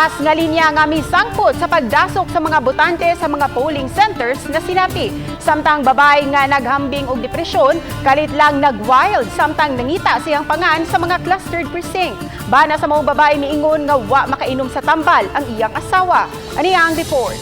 Taas nga linya nga misangpot sa pagdasok sa mga botante sa mga polling centers na sinati. Samtang babae nga naghambing og depresyon, kalit lang nag-wild samtang nangita siyang pangan sa mga clustered precinct. Bana sa mga babae miingon nga wa makainom sa tambal ang iyang asawa. Ani ang report?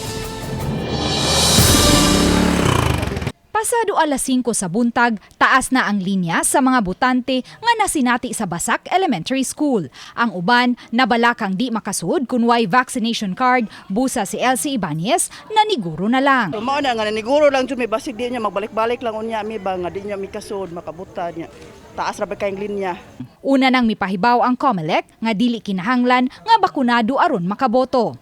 Pasado alas 5 sa buntag, taas na ang linya sa mga botante nga nasinati sa Basak Elementary School. Ang uban, nabalakang di makasud kun way vaccination card, busa si Elsie Ibanez na niguro na lang. So, mao na nga naniguro lang jud mi, basig di niya magbalik-balik lang unya mi ba nga di niya mikasud makabuta niya. Taas ra ba kayong linya. Una nang mipahibaw ang COMELEC nga dili kinahanglan nga bakunado aron makaboto.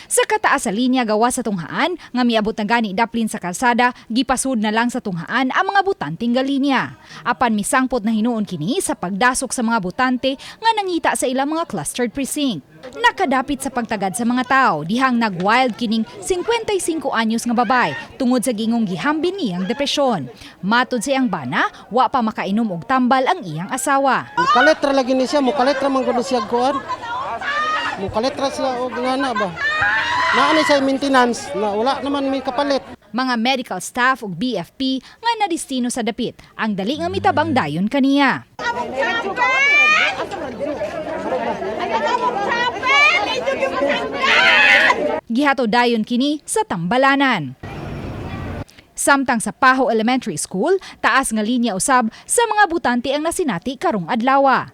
Sa kataas sa linya gawa sa tunghaan nga miabot na gani daplin sa kalsada, gipasud na lang sa tunghaan ang mga botanteng galinya. Apan misangpot na hinuon kini sa pagdasok sa mga botante nga nangita sa ilang mga clustered precinct. Nakadapit sa pagtagad sa mga tao dihang nag-wild kining 55 anyos nga babay tungod sa gingong gihambin niyang depresyon. Matod sa iyang bana, wa pa makainom og tambal ang iyang asawa. Mukaletra lagi ni siya, mukaletra man gud siya kuan. Mukaletra siya og ngana ba. Naa ni siya maintenance na wala naman may kapalit. Mga medical staff ug BFP nga nadistino sa dapit ang dali nga mitabang dayon kaniya. Gihato dayon kini sa tambalanan. Samtang sa Paho Elementary School, taas nga linya usab sa mga butante ang nasinati karong adlawa.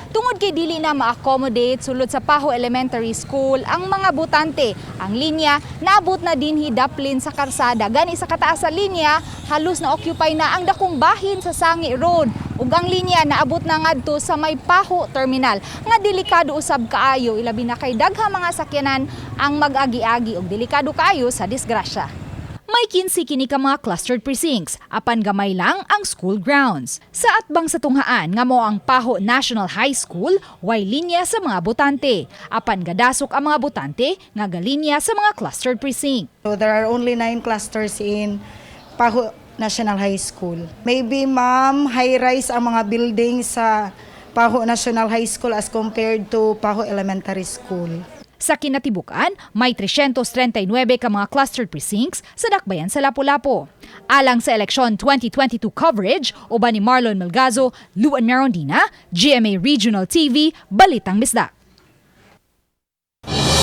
Tungod kay dili na ma-accommodate sulod sa Paho Elementary School ang mga butante, ang linya naabot na dinhi daplin sa karsada. Gani sa kataas sa linya, halos na occupy na ang dakong bahin sa Sangi Road. Ug ang linya naabot na ngadto sa may Paho Terminal nga delikado usab kaayo, ilabi na kay daghang mga sakyanan ang mag-agi-agi ug delikado kaayo sa disgrasya. May 15 kini ka mga clustered precincts, apan gamay lang ang school grounds. Sa atbang sa tunghaan nga mao ang Paho National High School, way linya sa mga botante. Apan gadasok ang mga botante nga galinya sa mga clustered precinct. So there are only nine clusters in Paho National High School. Maybe, ma'am, high-rise ang mga buildings sa Paho National High School as compared to Paho Elementary School. Sa kinatibukan, may 339 ka mga clustered precincts sa dakbayan sa Lapu-Lapu. Alang sa eleksyon 2022 coverage, uban ni Marlon Melgazo, Luan Merondina, GMA Regional TV, Balitang Bisdak.